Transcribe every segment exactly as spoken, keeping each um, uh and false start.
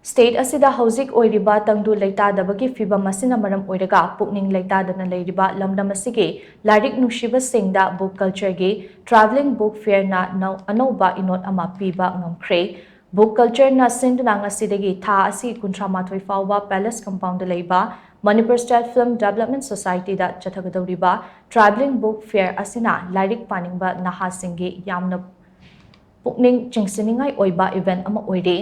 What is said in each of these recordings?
State ꯑꯁꯤꯗ ꯍꯧꯖꯤꯛ ꯑꯣꯏꯔꯤꯕ ꯇꯪꯗꯨ ꯂꯩꯇꯥꯗꯕꯒꯤ ꯐꯤꯕꯝ ꯑꯁꯤꯅ ꯃꯔꯝ ꯑꯣꯏꯔꯒ ꯄꯨꯛꯅꯤꯡ ꯂꯩꯇꯥꯗꯅ ꯂꯩꯔꯤꯕ ꯂꯝꯗꯝ ꯑꯁꯤꯒꯤ ꯂꯥꯏꯔꯤꯛ ꯅꯨꯡꯁꯤꯕꯁꯤꯡꯗ book cultureꯒꯤ travelling book fairꯅ ꯅꯧ-, ꯑꯅꯧꯕ ꯏꯅꯣꯠ ꯑꯃ ꯄꯤꯕ ꯉꯝꯈ꯭ꯔꯦ꯫ Book cultureꯅ ꯁꯤꯟꯗꯨꯅ ꯉꯁꯤꯗꯒꯤ ꯊꯥ ꯑꯁꯤ ꯀꯨꯟꯊ꯭ꯔꯥ ꯃꯥꯊꯣꯏ ꯐꯥꯎꯕ Palace Compoundꯗ ꯂꯩꯕ Manipur State Film Development Societyꯗ ꯆꯠꯊꯒꯗꯧꯔꯤꯕ travelling book fair ꯑꯁꯤꯅ ꯂꯥꯏꯔꯤꯛ ꯄꯥꯅꯤꯡꯕ ꯅꯍꯥꯁꯤꯡꯒꯤ ꯌꯥꯝꯅ ꯄꯨꯛꯅꯤꯡ ꯆꯤꯡꯁꯤꯟꯅꯤꯡꯉꯥꯏ ꯑꯣꯏꯕ event ꯑꯃ ꯑꯣꯏꯔꯤ꯫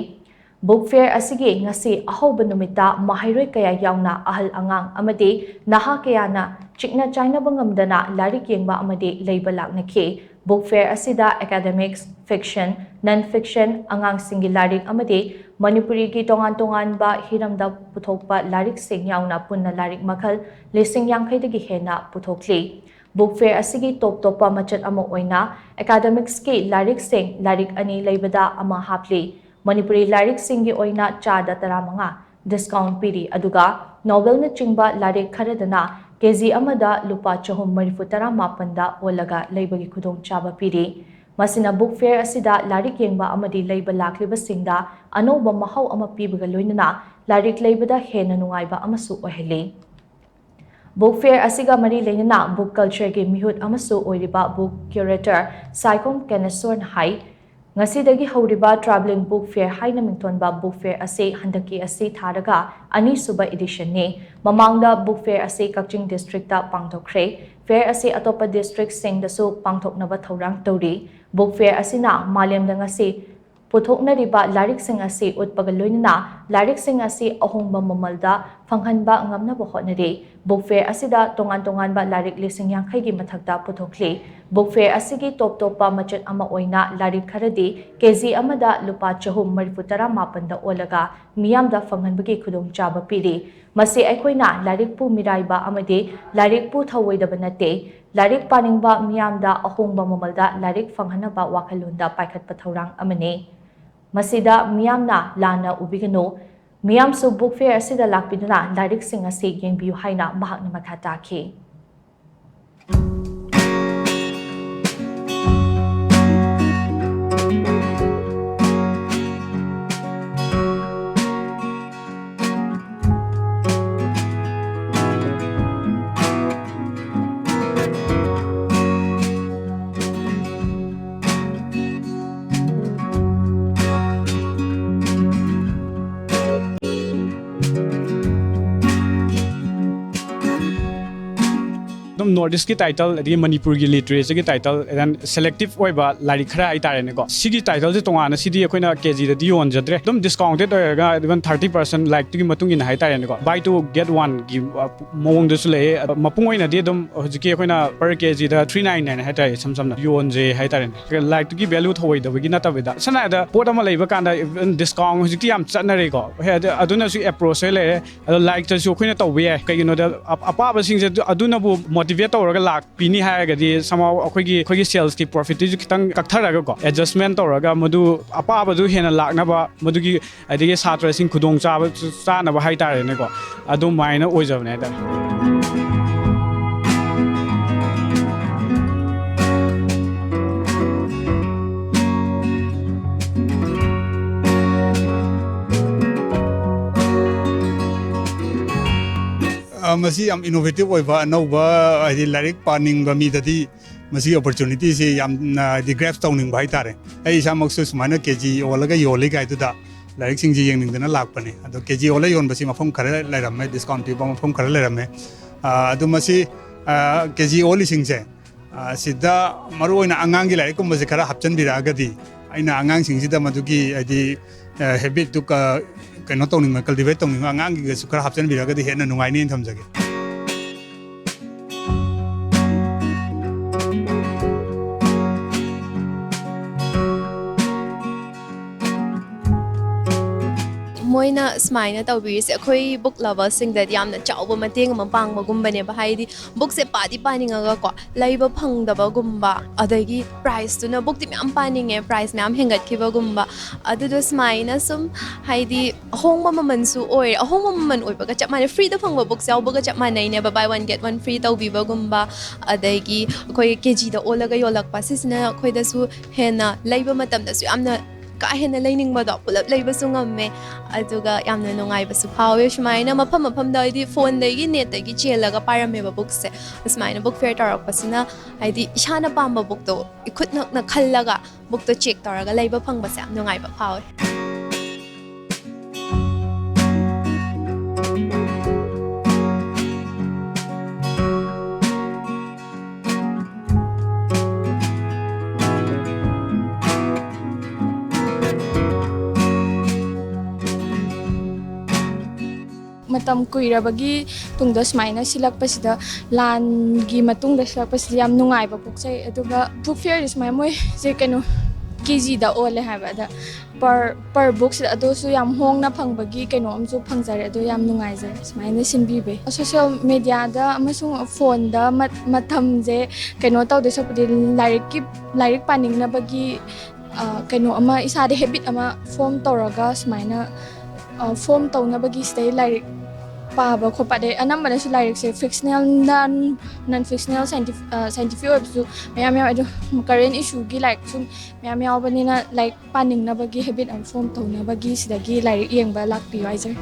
Book fair ꯑꯁꯤꯒꯤ ꯉꯁꯤ ꯑꯍꯧꯕ ꯅꯨꯃꯤꯠꯇ ꯃꯍꯩꯔꯣꯏ ꯀꯌꯥ ꯌꯥꯎꯅ ꯑꯍꯜ ꯑꯉꯥꯡ ꯑꯃꯗꯤ ꯅꯍꯥ ꯀꯌꯥꯅ ꯆꯤꯛꯅ ꯆꯥꯏꯅꯕ ꯉꯝꯗꯅ ꯂꯥꯏꯔꯤꯛ ꯌꯦꯡꯕ ꯑꯃꯗꯤ ꯂꯩꯕ ꯂꯥꯛꯅꯈꯤ꯫ Book fair ꯑꯁꯤꯗ academics, fiction, non fiction, ꯑꯉꯥꯡꯁꯤꯡꯒꯤ ꯂꯥꯏꯔꯤꯛ ꯑꯃꯗꯤ ꯃꯅꯤꯄꯨꯔꯤꯒꯤ ꯇꯣꯉꯥꯟ ꯇꯣꯉꯥꯟꯕ ꯍꯤꯔꯝꯗ ꯄꯨꯊꯣꯛꯄ ꯂꯥꯏꯔꯤꯛꯁꯤꯡ ꯌꯥꯎꯅ ꯄꯨꯟꯅ ꯂꯥꯏꯔꯤꯛ ꯃꯈꯜ ꯂꯤꯁꯤꯡ ꯌꯥꯡꯈꯩꯗꯒꯤ ꯍꯦꯟꯅ ꯄꯨꯊꯣꯛꯂꯤ꯫ Book fair ꯑꯁꯤꯒꯤ ꯇꯣꯞ ꯇꯣꯞꯄ ꯃꯆꯠ ꯑꯃ ꯑꯣꯏꯅ academicsꯀꯤ ꯂꯥꯏꯔꯤꯛꯁꯤꯡ ꯂꯥꯏꯔꯤꯛ ꯑꯅꯤ ꯂꯩꯕꯗ ꯑꯃ ꯍꯥꯞꯂꯤ꯫ ꯃꯅꯤꯄꯨꯔꯤ ꯂꯥꯏꯔꯤꯛꯁꯤꯡꯒꯤ ꯑꯣꯏꯅ ꯆꯥꯗ ꯇꯔꯥꯃꯉꯥ discount ꯄꯤꯔꯤ, ꯑꯗꯨꯒ novelꯅꯆꯤꯡꯕ ꯂꯥꯏꯔꯤꯛ ꯈꯔꯗꯅ ꯀꯦ ꯖꯤ ꯑꯃꯗ ꯂꯨꯄꯥ ꯆꯍꯨꯝ ꯃꯔꯤꯐꯨ ꯇꯔꯥ ꯃꯥꯄꯟꯗ ꯑꯣꯜꯂꯒ ꯂꯩꯕꯒꯤ ꯈꯨꯗꯣꯡꯆꯥꯕ ꯄꯤꯔꯤ꯫ ꯃꯁꯤꯅ book fair ꯑꯁꯤꯗ ꯂꯥꯏꯔꯤꯛ ꯌꯦꯡꯕ ꯑꯃꯗꯤ ꯂꯩꯕ ꯂꯥꯛꯂꯤꯕꯁꯤꯡꯗ ꯑꯅꯧꯕ ꯃꯍꯥꯎ ꯑꯃ ꯄꯤꯕꯒ ꯂꯣꯏꯅꯅ ꯂꯥꯏꯔꯤꯛ ꯂꯩꯕꯗ ꯍꯦꯟꯅ ꯅꯨꯡꯉꯥꯏꯕ ꯑꯃꯁꯨ ꯑꯣꯏꯍꯜꯂꯤ꯫ Book fair ꯑꯁꯤꯒ ꯃꯔꯤ ꯂꯩꯅꯅ book cultureꯒꯤ ꯃꯤꯍꯨꯠ ꯑꯃꯁꯨ ꯑꯣꯏꯔꯤꯕ book curator ꯁꯥꯏꯈꯣꯝ ꯀꯦꯅꯦꯁꯣꯔꯅ ꯍꯥꯏ, ꯉꯁꯤꯗꯒꯤ ꯍꯧꯔꯤꯕ travelling book fair ꯍꯥꯏꯅ ꯃꯤꯡꯊꯣꯟꯕ book fair ꯑꯁꯤ ꯍꯟꯗꯛꯀꯤ ꯑꯁꯤ ꯊꯥꯔꯒ ꯑꯅꯤꯁꯨꯕ editionꯅꯤ꯫ ꯃꯃꯥꯡꯗ book fair ꯑꯁꯤ ꯀꯛꯆꯤꯡ districtꯇ ꯄꯥꯡꯊꯣꯛꯈ꯭ꯔꯦ꯫ Fair ꯑꯁꯤ ꯑꯇꯣꯞꯄ districtꯁꯤꯡꯗꯁꯨ ꯄꯥꯡꯊꯣꯛꯅꯕ ꯊꯧꯔꯥꯡ ꯇꯧꯔꯤ꯫ Book fair ꯑꯁꯤꯅ ꯃꯥꯂꯦꯝꯗ ꯉꯁꯤ ꯄꯨꯊꯣꯛꯅꯔꯤꯕ ꯂꯥꯏꯔꯤꯛꯁꯤꯡ ꯑꯁꯤ ꯎꯠꯄꯒ ꯂꯣꯏꯅꯅ ꯂꯥꯏꯔꯤꯛꯁꯤꯡ ꯑꯁꯤ ꯑꯍꯣꯡꯕ ꯃꯃꯜꯗ ꯐꯪꯍꯟꯕ ꯉꯝꯅꯕ ꯍꯣꯠꯅꯔꯤ꯫ Book fair ꯑꯁꯤꯗ ꯇꯣꯉꯥꯟ ꯇꯣꯉꯥꯟꯕ ꯂꯥꯏꯔꯤꯛ ꯂꯤꯁꯤꯡ ꯌꯥꯡꯈꯩꯒꯤ ꯃꯊꯛꯇ ꯄꯨꯊꯣꯛꯂꯤ꯫ Book fair ꯑꯁꯤꯒꯤ ꯇꯣꯞ ꯇꯣꯞꯄ ꯃꯆꯠ ꯑꯃ ꯑꯣꯏꯅ ꯂꯥꯏꯔꯤꯛ ꯈꯔꯗꯤ ꯀꯦ ꯖꯤ ꯑꯃꯗ ꯂꯨꯄꯥ ꯆꯍꯨꯝ ꯃꯔꯤꯐꯨ ꯇꯔꯥ ꯃꯥꯄꯟꯗ ꯑꯣꯜꯂꯒ ꯃꯤꯌꯥꯝꯗ ꯐꯪꯍꯟꯕꯒꯤ ꯈꯨꯗꯣꯡꯆꯥꯕ ꯄꯤꯔꯤ꯫ ꯃꯁꯤ ꯑꯩꯈꯣꯏꯅ ꯂꯥꯏꯔꯤꯛꯄꯨ ꯃꯤꯔꯥꯏꯕ ꯑꯃꯗꯤ ꯂꯥꯏꯔꯤꯛꯄꯨ ꯊꯧꯑꯣꯏꯗꯕ ꯅꯠꯇꯦ, ꯂꯥꯏꯔꯤꯛ ꯄꯥꯅꯤꯡꯕ ꯃꯤꯌꯥꯝꯗ ꯑꯍꯣꯡꯕ ꯃꯃꯜꯗ ꯂꯥꯏꯔꯤꯛ ꯐꯪꯍꯟꯅꯕ ꯋꯥꯈꯜꯂꯣꯟꯗ ꯄꯥꯏꯈꯠꯄ ꯊꯧꯔꯥꯡ ꯑꯃꯅꯤ꯫ ꯃꯁꯤꯗ ꯃꯤꯌꯥꯝꯅ ꯂꯥꯟꯅ ꯎꯕꯤꯒꯅꯨ꯫ ꯃꯤꯌꯥꯝꯁꯨ book fair ꯑꯁꯤꯗ ꯂꯥꯛꯄꯤꯗꯨꯅ ꯂꯥꯏꯔꯤꯛꯁꯤꯡ ꯑꯁꯤ ꯌꯦꯡꯕꯤꯌꯨ ꯍꯥꯏꯅ ꯃꯍꯥꯛꯅ ꯃꯈꯥ ꯇꯥꯈꯤ꯫ North East ꯀꯤ title, ꯑꯗꯒꯤ ꯃꯅꯤꯄꯨꯔꯒꯤ literature ꯒꯤ title, and selective ꯑꯣꯏꯕ ꯂꯥꯏꯔꯤꯛ ꯈꯔ ꯍꯥꯏꯇꯥꯔꯦꯅꯦꯀꯣ꯫ ꯁꯤꯒꯤ title ꯁꯦ ꯇꯣꯉꯥꯟꯅ ꯁꯤꯗꯤ ꯑꯩꯈꯣꯏꯅ ꯀꯦ ꯖꯤꯗꯗꯤ ꯌꯣꯟꯖꯗ꯭ꯔꯦ, ꯑꯗꯨꯝ discounted ꯑꯣꯏꯔꯒ even thirty percent ꯂꯥꯏꯔꯤꯛꯇꯨꯒꯤ ꯃꯇꯨꯡ ꯏꯟꯅ ꯍꯥꯏꯇꯥꯔꯦꯅꯦꯀꯣ, buy two get one ꯒꯤ, ꯑ, ꯃꯑꯣꯡꯗꯁꯨ ꯂꯩꯌꯦ꯫ ꯑꯗꯣ ꯃꯄꯨꯡ ꯑꯣꯏꯅꯗꯤ ꯑꯗꯨꯝ ꯍꯧꯖꯤꯛꯀꯤ ꯑꯩꯈꯣꯏꯅ per ꯀꯦ ꯖꯤꯗ three nine nine ꯍꯥꯏꯇꯥꯔꯦ, ꯏꯁꯝ ꯁꯝꯅ ꯌꯣꯟꯖꯩ ꯍꯥꯏꯇꯥꯔꯦꯅꯦ꯫ ꯂꯥꯏꯔꯤꯛꯇꯨꯒꯤ value ꯊꯧꯑꯣꯏꯗꯕꯒꯤ ꯅꯠꯇꯕꯤꯗ, ꯁꯝꯅ ꯍꯥꯏꯔꯕꯗ ꯄꯣꯠ ꯑꯃ ꯂꯩꯕ ꯀꯥꯟꯗ even discount ꯍꯧꯖꯤꯛꯇꯤ ꯌꯥꯝ ꯆꯠꯅꯔꯦꯀꯣ꯫ ꯍꯣꯏ, ꯑꯗꯨ, ꯑꯗꯨꯅꯁꯨ approach ꯍꯣꯏ ꯂꯩꯔꯦ꯫ ꯑꯗꯣ ꯂꯥꯏꯔꯤꯛꯇꯁꯨ ꯑꯩꯈꯣꯏꯅ ꯇꯧꯕ ꯌꯥꯏ꯫ ꯀꯩꯒꯤꯅꯣꯗ ꯑꯞ-, ꯑꯄꯥꯕꯁꯤꯡꯁꯦ ꯑꯗꯨ, ꯑꯗꯨꯅꯕꯨ motivate ꯇꯧꯔꯒ ꯂꯥꯛꯄꯤꯅꯤ ꯍꯥꯏꯔꯒꯗꯤ, somehow ꯑꯩꯈꯣꯏꯒꯤ, ꯑꯩꯈꯣꯏꯒꯤ sales ꯀꯤ profit ꯇꯨꯁꯨ ꯈꯤꯇꯪ ꯀꯛꯊꯔꯒꯀꯣ, adjustment ꯇꯧꯔꯒ ꯃꯗꯨ ꯑꯄꯥꯕꯗꯨ ꯍꯦꯟꯅ ꯂꯥꯛꯅꯕ, ꯃꯗꯨꯒꯤ, ꯑꯗꯒꯤ ꯁꯥꯇ꯭ꯔꯁꯤꯡ ꯈꯨꯗꯣꯡꯆꯥꯕ ꯆꯥꯅꯕ ꯍꯥꯏꯇꯥꯔꯦꯅꯦꯀꯣ, ꯑꯗꯨꯃꯥꯏꯅ ꯑꯣꯏꯖꯕꯅꯦ ꯍꯥꯏꯇꯥꯔꯦ꯫ ꯑ, ꯃꯁꯤ ꯌꯥꯝ innovative ꯑꯣꯏꯕ, ꯑꯅꯧꯕ, ꯍꯥꯏꯗꯤ ꯂꯥꯏꯔꯤꯛ ꯄꯥꯅꯤꯡꯕ ꯃꯤꯗꯗꯤ ꯃꯁꯤꯒꯤ opportunity ꯁꯤ ꯌꯥꯝꯅ, ꯍꯥꯏꯗꯤ, grasp ꯇꯧꯅꯤꯡꯕ ꯍꯥꯏꯇꯥꯔꯦ꯫ ꯑꯩ ꯏꯁꯥꯃꯛꯁꯨ ꯁꯨꯃꯥꯏꯅ ꯀꯦ ꯖꯤ ꯑꯣꯜꯂꯒ ꯌꯣꯜꯂꯤ ꯀꯥꯏꯗꯨꯗ ꯂꯥꯏꯔꯤꯛꯁꯤꯡꯁꯤ ꯌꯦꯡꯅꯤꯡꯗꯅ ꯂꯥꯛꯄꯅꯦ꯫ ꯑꯗꯣ ꯀꯦ ꯖꯤ ꯑꯣꯜꯂ ꯌꯣꯟꯕꯁꯤ ꯃꯐꯝ ꯈꯔ ꯂꯩꯔꯝꯃꯦ, discount ꯄꯤꯕ ꯃꯐꯝ ꯈꯔ ꯂꯩꯔꯝꯃꯦ꯫ ꯑ, ꯑꯗꯨ ꯃꯁꯤ, ꯑ, ꯀꯦ ꯖꯤ ꯑꯣꯜꯂꯤꯁꯤꯡꯁꯦ, ꯑ, ꯁꯤꯗ ꯃꯔꯨꯑꯣꯏꯅ ꯑꯉꯥꯡꯒꯤ ꯂꯥꯏꯔꯤꯛꯀꯨꯝꯕꯁꯦ ꯈꯔ ꯍꯥꯞꯆꯤꯟꯕꯤꯔꯛꯑꯒꯗꯤ, ꯑꯩꯅ ꯑꯉꯥꯡꯁꯤꯡꯁꯤꯗ ꯃꯗꯨꯒꯤ, ꯍꯥꯏꯗꯤ, ꯑ, habit ꯇꯨ ꯀ-, ꯀꯩꯅꯣ ꯇꯧꯅꯤꯡꯕ, cultivate ꯇꯧꯅꯤꯡꯕ ꯑꯉꯥꯡꯒꯤꯒꯁꯨ ꯈꯔ ꯍꯥꯞꯆꯤꯟꯕꯤꯔꯒꯗꯤ ꯍꯦꯟꯅ ꯅꯨꯡꯉꯥꯏꯅꯦꯅ ꯊꯝꯖꯒꯦ꯫ ꯃꯣꯏꯅ ꯁꯨꯃꯥꯏꯅ ꯇꯧꯕꯤꯔꯤꯁꯦ ꯑꯩꯈꯣꯏ book lover ꯁꯤꯡꯗꯗꯤ ꯌꯥꯝꯅ ꯆꯥꯎꯕ ꯃꯇꯦꯡ ꯑꯃ ꯄꯥꯡꯕꯒꯨꯝꯕꯅꯦꯕ꯫ ꯍꯥꯏꯗꯤ book ꯁꯦ ꯄꯥꯗꯤ ꯄꯥꯅꯤꯡꯉꯒꯀꯣ, ꯂꯩꯕ ꯐꯪꯗꯕꯒꯨꯝꯕ, ꯑꯗꯒꯤ price ꯇꯨꯅ, book ꯇꯤ ꯃꯌꯥꯝ ꯄꯥꯅꯤꯡꯉꯦ, price ꯃꯌꯥꯝ ꯍꯦꯟꯒꯠꯈꯤꯕꯒꯨꯝꯕ꯫ ꯑꯗꯨꯗꯣ ꯁꯨꯃꯥꯏꯅ ꯁꯨꯝ, ꯍꯥꯏꯗꯤ ꯑꯍꯣꯡꯕ ꯃꯃꯜꯁꯨ ꯑꯣꯏꯔꯦ, ꯑꯍꯣꯡꯕ ꯃꯃꯜ ꯑꯣꯏꯕꯒ ꯆꯞ ꯃꯥꯟꯅꯩ, free ꯗ ꯐꯪꯕ books ꯌꯥꯎꯕꯒ ꯆꯞ ꯃꯥꯟꯅꯩꯅꯦꯕ, buy one get one free ꯇꯧꯕꯤꯕꯒꯨꯝꯕ꯫ ꯑꯗꯒꯤ ꯑꯩꯈꯣꯏ ꯀꯦ ꯖꯤꯗ ꯑꯣꯜꯂꯒ ꯌꯣꯜꯂꯛꯄ, ꯁꯤꯁꯤꯅ ꯑꯩꯈꯣꯏꯗꯁꯨ ꯍꯦꯟꯅ ꯂꯩꯕ ꯃꯇꯝꯗꯁꯨ ꯌꯥꯝꯅ ꯀꯥ ꯍꯦꯟꯅ ꯂꯩꯅꯤꯡꯕꯗꯣ ꯄꯨꯂꯞ ꯂꯩꯕꯁꯨ ꯉꯝꯃꯦ, ꯑꯗꯨꯒ ꯌꯥꯝꯅ ꯅꯨꯡꯉꯥꯏꯕꯁꯨ ꯐꯥꯎꯋꯦ꯫ ꯁꯨꯃꯥꯏꯅ ꯃꯐꯝ ꯃꯐꯝꯗ, ꯍꯥꯏꯗꯤ phone ꯗꯒꯤ, net ꯇꯒꯤ ꯆꯦꯜꯂꯒ ꯄꯥꯔꯝꯃꯦꯕ book ꯁꯦ꯫ ꯑꯁꯨꯃꯥꯏꯅ book fair ꯇꯧꯔꯛꯄꯁꯤꯅ, ꯍꯥꯏꯗꯤ ꯏꯁꯥꯅ ꯄꯥꯝꯕ book ꯇꯣ ꯏꯈꯨꯠ ꯅꯛꯅ ꯈꯜꯂꯒ book ꯇꯣ check ꯇꯧꯔꯒ ꯂꯩꯕ ꯐꯪꯕꯁꯦ ꯌꯥꯝ ꯅꯨꯡꯉꯥꯏꯕ ꯐꯥꯎꯋꯦ꯫ ꯃꯇꯝ ꯀꯨꯏꯔꯕꯒꯤ ꯇꯨꯡꯗ ꯁꯨꯃꯥꯏꯅ ꯁꯤꯜꯂꯛꯄꯁꯤꯗ, ꯂꯥꯟꯒꯤ ꯃꯇꯨꯡꯗ ꯁꯤꯜꯂꯛꯄꯁꯤꯗ ꯌꯥꯝ ꯅꯨꯡꯉꯥꯏꯕ ꯄꯣꯛꯆꯩ꯫ ꯑꯗꯨꯒ ꯕꯨꯛ ꯐꯤꯌꯔꯁꯦ ꯁꯨꯃꯥꯏꯅ ꯃꯣꯏꯁꯦ ꯀꯩꯅꯣ ꯀꯦ ꯖꯤꯗ ꯑꯣꯜꯂꯦ ꯍꯥꯏꯕ, ꯑꯗ ꯄꯔ ꯄꯔ ꯕꯨꯛꯁꯤꯗ ꯑꯗꯨꯁꯨ ꯌꯥꯝ ꯍꯣꯡꯅ ꯐꯪꯕꯒꯤ ꯀꯩꯅꯣ ꯑꯃꯁꯨ ꯐꯪꯖꯔꯦ꯫ ꯑꯗꯣ ꯌꯥꯝ ꯅꯨꯡꯉꯥꯏꯖꯔꯦ ꯁꯨꯃꯥꯏꯅ ꯁꯤꯟꯕꯤꯕꯩ꯫ ꯁꯣꯁꯤꯌꯦꯜ ꯃꯦꯗꯤꯌꯥꯗ ꯑꯃꯁꯨꯡ ꯐꯣꯟꯗ ꯃꯠ- ꯃꯇꯝꯁꯦ ꯀꯩꯅꯣ ꯇꯧꯗꯣꯏ ꯁꯔꯨꯛꯄꯨꯗꯤ, ꯂꯥꯏꯔꯤꯛꯀꯤ ꯂꯥꯏꯔꯤꯛ ꯄꯥꯅꯤꯡꯅꯕꯒꯤ ꯑ, ꯀꯩꯅꯣ ꯑꯃ, ꯏꯁꯥꯗ ꯍꯦꯕꯤꯠ ꯑꯃ ꯐꯣꯝ ꯇꯧꯔꯒ ꯁꯨꯃꯥꯏꯅ ꯐꯣꯝ ꯇꯧꯅꯕꯒꯤ ꯁꯤꯗꯩ ꯂꯥꯏꯔꯤꯛ ꯄꯥꯕ ꯈꯣꯠꯄ, ꯑꯗꯩ ꯑꯅꯝꯕꯅꯁꯨ ꯂꯥꯏꯔꯤꯛꯁꯦ ꯐꯤꯛꯁꯅꯦꯜ, ꯅꯟ ꯅꯟ ꯐꯤꯛꯁꯅꯦꯜ, ꯁꯥꯏꯟꯇꯤꯐꯤꯛ ꯑꯣꯏꯕꯁꯨ ꯃꯌꯥꯝ ꯌꯥꯎꯋꯦ꯫ ꯑꯗꯣ ꯀꯔꯦꯟ ꯏꯁꯨꯒꯤ ꯂꯥꯏꯔꯤꯛꯁꯨ ꯃꯌꯥꯝ ꯌꯥꯎꯕꯅꯤꯅ, ꯂꯥꯏꯔꯤꯛ ꯄꯥꯅꯤꯡꯅꯕꯒꯤ ꯍꯦꯕꯤꯠ ꯑꯃ ꯐꯣꯝ ꯇꯧꯅꯕꯒꯤ ꯁꯤꯗꯒꯤ ꯂꯥꯏꯔꯤꯛ ꯌꯦꯡꯕ ꯂꯥꯛꯄꯤꯌꯨ ꯍꯥꯏꯖꯔꯤ꯫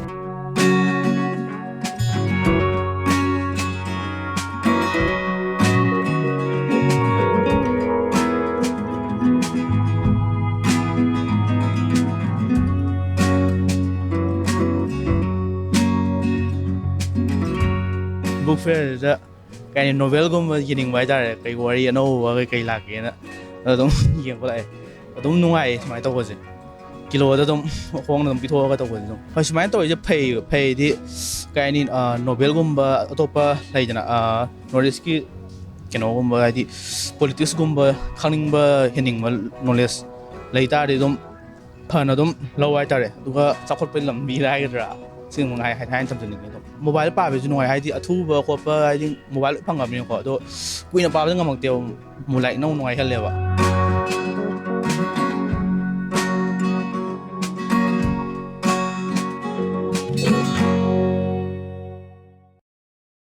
ꯕꯨꯛ ꯐꯤꯌꯔꯁꯤꯗ ꯀꯩ ꯍꯥꯏꯅꯤ, ꯅꯣꯕꯦꯜꯒꯨꯝꯕ ꯌꯦꯡꯅꯤꯡꯕ ꯍꯥꯏꯇꯥꯔꯦ, ꯀꯩ ꯋꯥꯔꯤ ꯑꯅꯧꯕ ꯀꯩ ꯀꯩ ꯂꯥꯛꯀꯦꯅ ꯑꯗꯨꯝ ꯌꯦꯡꯕ ꯂꯥꯛꯑꯦ꯫ ꯑꯗꯨꯝ ꯅꯨꯡꯉꯥꯏꯌꯦ ꯁꯨꯃꯥꯏꯅ ꯇꯧꯕꯁꯦ, ꯀꯤꯂꯣꯗ ꯑꯗꯨꯝ ꯍꯣꯡꯅ ꯑꯗꯨꯝ ꯄꯤꯊꯣꯛꯑꯒ ꯇꯧꯕꯁꯦ꯫ ꯑꯗꯨꯝ ꯍꯣꯏ, ꯁꯨꯃꯥꯏꯅ ꯇꯧꯔꯤꯁꯦ ꯐꯩ꯫ ꯐꯩꯗꯤ ꯀꯩ ꯍꯥꯏꯅꯤ, ꯅꯣꯕꯦꯜꯒꯨꯝꯕ ꯑꯇꯣꯞꯄ ꯂꯩꯗꯅ, ꯅꯣꯔꯠ ꯏꯁꯀꯤ ꯀꯩꯅꯣꯒꯨꯝꯕ, ꯍꯥꯏꯗꯤ ꯄꯣꯂꯤꯇꯤꯛꯁꯀꯨꯝꯕ ꯈꯪꯅꯤꯡꯕ, ꯍꯦꯟꯅꯤꯡꯕ ꯅꯣꯂꯦꯖ ꯂꯩ ꯇꯥꯔꯗꯤ ꯑꯗꯨꯝ ꯐꯅ ꯑꯗꯨꯝ ꯂꯧ ꯍꯥꯏꯇꯥꯔꯦ꯫ ꯑꯗꯨꯒ ꯆꯥꯎꯈꯠꯄꯒꯤ ꯂꯝꯕꯤꯗ ꯍꯥꯏꯒꯗ꯭ꯔꯥ, ꯁꯤ ꯃꯉꯥꯏ ꯍꯥꯏ ꯍꯥꯏꯅ ꯊꯝꯖꯅꯤꯡꯉꯦ꯫ ꯑꯗꯨꯝ ꯃꯣꯕꯥꯏꯜ ꯄꯥꯕꯁꯨ ꯅꯨꯡꯉꯥꯏ, ꯍꯥꯏꯗꯤ ꯑꯊꯨꯕ ꯈꯣꯠꯄ, ꯍꯥꯏꯗꯤ ꯃꯣꯕꯥꯏꯜ ꯂꯣꯏ ꯐꯪꯉꯕꯅꯤꯅꯀꯣ꯫ ꯑꯗꯣ ꯀꯨꯏꯅ ꯄꯥꯕꯗꯤ ꯉꯝꯃꯛꯇꯦꯕ, ꯃꯨ- ꯂꯥꯏꯔꯤꯛꯅ ꯑꯃꯨꯛ ꯅꯨꯡꯉꯥꯏꯍꯜꯂꯦꯕ꯫